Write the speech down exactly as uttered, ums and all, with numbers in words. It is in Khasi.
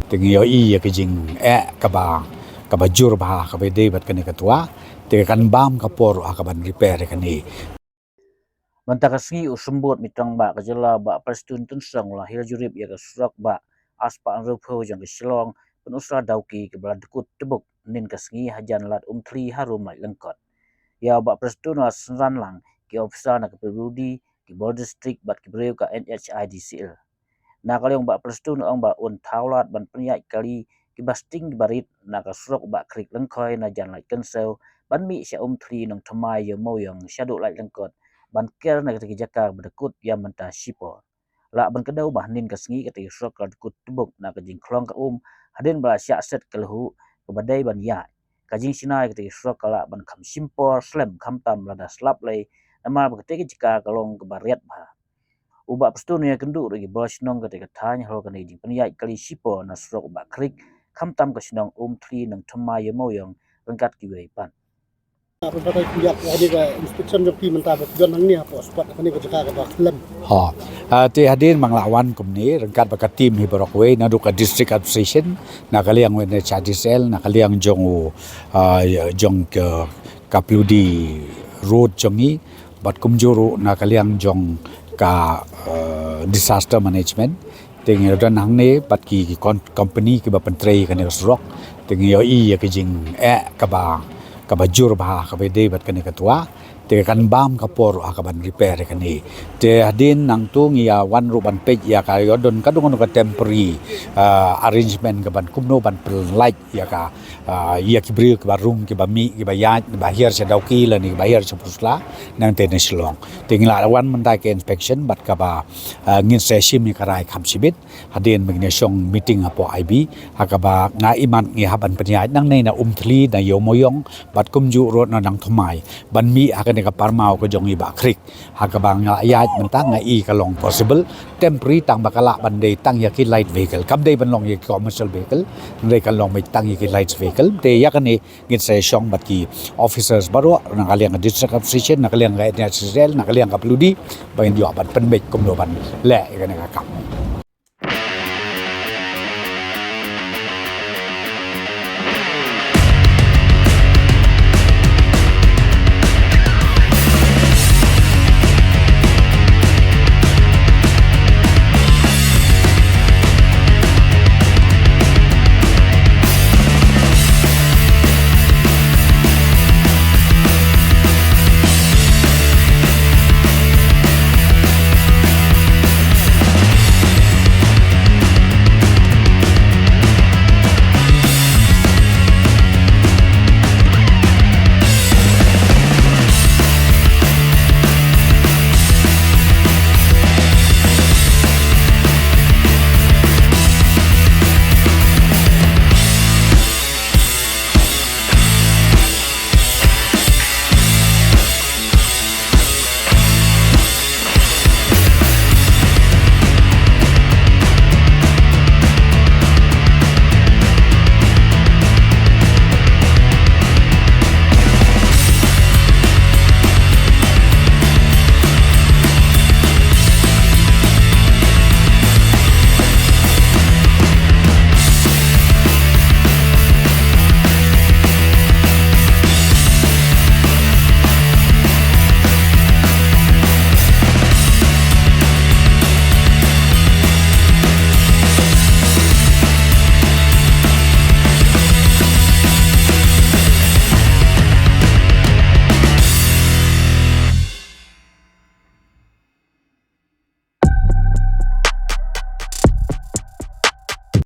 Te ngi ïohi ïa ka jingeh kaba, kaba jur bha kaba dei bad kane ka twa. Te kan bam ka por ha kaban repair ïa kane. Mynta ka sngi u Symbud Mitrang Bah ka jylla Bah Prestone Tynsong u la hiar jurip ïa ka surok ba ar spah hynriewphew jong ka Shillong Pynursla Dawki kaba la dkut tbuk hynnin ka sngi hajan lad Umthli harum Laitlyngkot. Ïa u Bah Prestone u la synran lang ki officer na ka P W D, ki bor district bad ki briew ka N H I D C L. Na ka liang u Bah Prestone u ong ba un thaw lad ban pynïaid kali kiba sting kiba rit na ka surok Bah Creek Lyngkhoi na Jan Laitkynshew ban mih sha Umthli, Nongthymmai, Ïewmawïong shaduh Laitlyngkot ban ker na kata ki jaka ba dkut ïa mynta shipor. Lah ban kdew ba hynnin ka sngi kata ki surok ka la dkut tbuk na ka jingkhlong ka um hadien ba la shah set ka lhuh kaba dei ban ïaid. Ka jingshna ïa kata ki surok ka lah ban kham shim por slem khamtam lada slap lei, namar ba kata ki jaka ka long kaba riat bha. U Bah Prestone u ïakynduh ruh ïa ki bor shnong kata ka thaiñ halor kane ka jingpynïaid kali shipor na surok Bah Creek khamtam ka shnong Umthli, Nongthymmai, Ïewmawïong ryngkat kiwei pat. Pynpatai pynïap ïa kane ka inspection jong phi mynta ba phi don hangne hapoh spot kane ka jaka kaba slem. Ha. Ah, te hadien ba nga la wan kumne ryngkat bad ka team hi baroh kawei naduh ka District Administration, na ka liang u N H I D C L, na ka liang jong u, ah, jong ka, ka P W D road jong ngi, bad kumjuh ruh na ka liang jong ka, eh, disaster management. Te ngi la don hangne bad ki, ki kon-, company kiba pyntrei kane ka surok. Te ngi ïohi ïa ka jingeh kaba, kaba jur bha kaba dei bad kane ka twa. Te kan bam ka por ha kaban repair ïa kane. Te hadien nangta ngi ïa wan ruh ban peit ïa ka, ïoh don ka, don ka temporary, eh, arrangement kaban kumno ban pynlait ïa ka, ah, ïa ki briew kiba rung, kiba mih, kiba ïaid, kiba hiar sha Dawki lane kiba hiar sha Pynursla, nangta na Shillong. Te ngi la wan mynta ka inspection bad kaba, ah, ngin sa shim ïa ka rai kham shibit hadien ba ngin ïa shong meeting hapoh I B, ha kaba nga imat ngi hap ban pynïaid nangne na Umthli, na Ïewmawïong bad kumjuh ruh na Nongthymmai ban mih ha kane ka parmaw ka jong i Bah Creek. Ha kaba nga ïaid mynta nga i ka long possible temporary tang ba ka lah ban dei tang ïa ki light vehicle, kam dei ban long ïa ki commercial vehicle, hynrei kan long beit tang ïa ki light vehicle. Te ïa kane ngin sa ïa shong bad ki officers baroh na ka liang ka District Administration, na ka liang ka N H I D C L, na ka liang ka P W D ba ngin ïoh ban pynbeit kumno ban leh ïa kane ka kam.